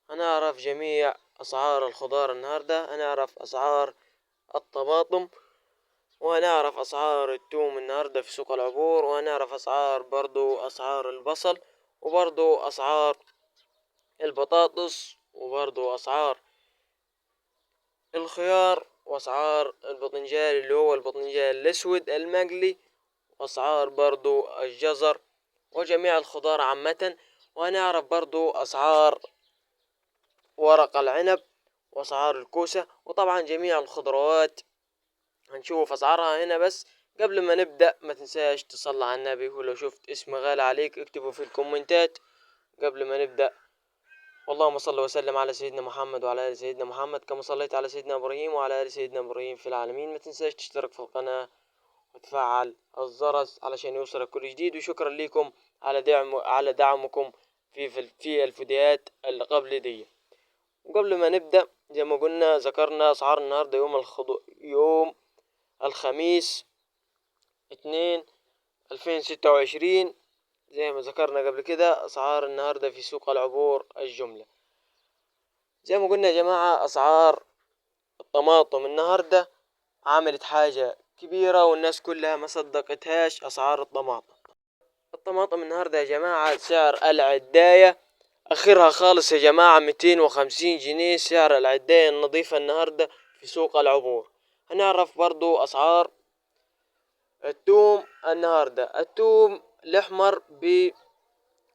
هنعرف جميع أسعار الخضار النهاردة، هنعرف أسعار الطماطم، وهنعرف أسعار التوم النهاردة في سوق العبور، وهنعرف أسعار برضو أسعار البصل، وبرضو أسعار البطاطس، وبرضو أسعار الخيار، وأسعار الباذنجان اللي هو الباذنجان الأسود المقلي، وأسعار برضو الجزر وجميع الخضار عامة. وهنعرف برضو أسعار ورق العنب وأسعار الكوسة، وطبعا جميع الخضروات هنشوف أسعارها هنا. بس قبل ما نبدأ ما تنساش تصلي على النبي، ولو شفت اسم غالي عليك اكتبه في الكومنتات قبل ما نبدأ. اللهم صل وسلم على سيدنا محمد وعلى آل سيدنا محمد كما صليت على سيدنا إبراهيم وعلى آل سيدنا إبراهيم في العالمين. ما تنساش تشترك في القناة وتفعل الجرس علشان يوصلك كل جديد، وشكرا لكم على دعمكم في الفيديوهات اللي قبل دي. وقبل ما نبدأ زي ما قلنا ذكرنا أسعار النهاردة يوم الخميس 2/2026، زي ما ذكرنا قبل كده أسعار النهاردة في سوق العبور الجملة. زي ما قلنا يا جماعة أسعار الطماطم النهاردة عملت حاجة كبيرة والناس كلها ما صدقتهاش. أسعار الطماطم النهاردة يا جماعة سعر العداية آخرها خالص يا جماعة 250 جنيه سعر العداية النظيفة النهاردة في سوق العبور. هنعرف برضو أسعار التوم النهاردة، التوم الأحمر ب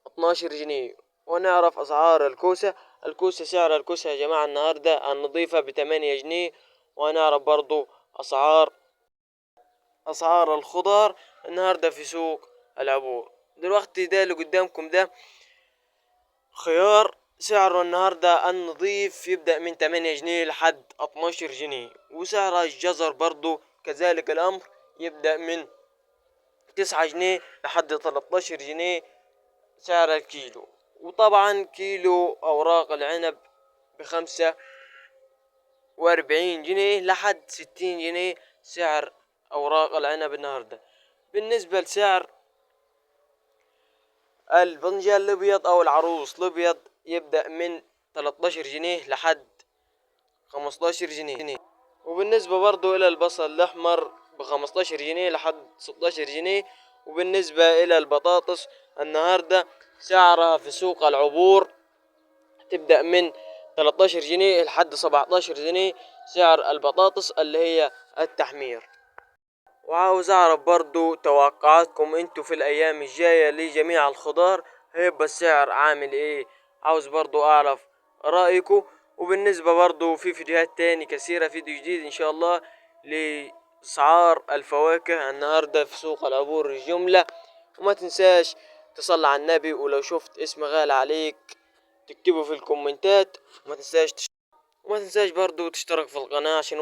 12 جنيه. ونعرف أسعار الكوسة، الكوسة سعر الكوسة يا جماعة النهاردة النظيفة ب8 جنيه. وهنعرف برضو أسعار الخضار النهاردة في سوق العبور. دلوقتي ده اللي قدامكم ده خيار سعره النهاردة النظيف يبدأ من 8 جنيه لحد 12 جنيه. وسعر الجزر برضو كذلك الأمر يبدأ من 9 جنيه لحد 13 جنيه سعر الكيلو. وطبعا كيلو أوراق العنب ب45 جنيه لحد 60 جنيه سعر أوراق العنب النهاردة. بالنسبة لسعر البنجان الأبيض أو العروس الأبيض يبدأ من 13 جنيه لحد 15 جنيه. وبالنسبة برضو إلى البصل الأحمر ب15 جنيه لحد 16 جنيه. وبالنسبة إلى البطاطس النهاردة سعرها في سوق العبور تبدأ من 13 جنيه لحد 17 جنيه سعر البطاطس اللي هي التحمير. وعاوز أعرف برضو توقعاتكم انتو في الأيام الجاية لجميع الخضار هيبقى السعر عامل ايه، عاوز برضو أعرف رأيكم. وبالنسبة برضو في فيديوهات تاني كثيرة، فيديو جديد إن شاء الله لأسعار الفواكه النهاردة في سوق العبور الجملة. وما تنساش تصلي على النبي، ولو شفت اسم غالي عليك تكتبه في الكومنتات. وما تنساش برضو تشترك في القناة عشان